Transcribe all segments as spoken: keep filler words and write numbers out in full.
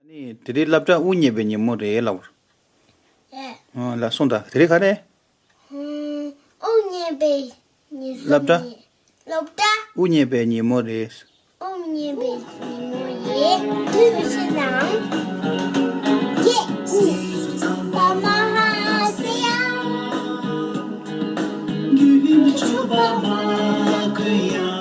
ནི་དེ་རིང་སློབ་གྲྭ་དབུ་བརྙེས་པའི་ཉིན་མོ་རེད་ལབ། ཨེ། ཨོ་ལགས་སོ། ད་དེ་རིང་ག་རེ། ཨུམ། དབུ་བརྙེས་པའི་ཉིན་མོ་སློབ་གྲྭ། རེད། སློབ་གྲྭ། དབུ་བརྙེས་པའི་ཉིན་མོ་རེད། དབུ་བརྙེས་པའི་ཉིན་མོ་རེད། དུས་ཕྱི་ནང་། སྐད་ཀྱི་པ་མ་ཧ་སེ་ཡང་། ཆུ་པ་མ་ཀུ་ཡང་།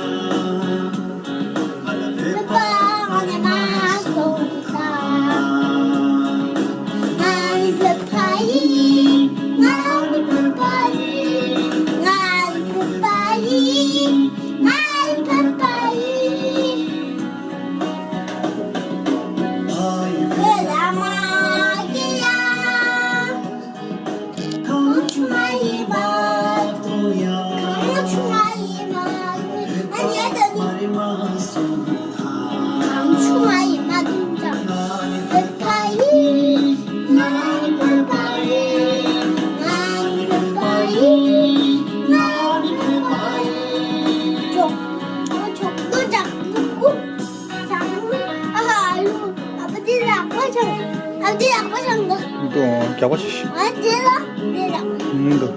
ཨ་ལུ། ཨ་ཕ་དེ་ལག་པ་འཆང་། ཨ་དེ་ལག་པ་འཆང་གི། འདུག་རྒྱགས་པ་བྱེད་ཤིག་ཨ་དེ་ལ་དེ་ལ། འདུག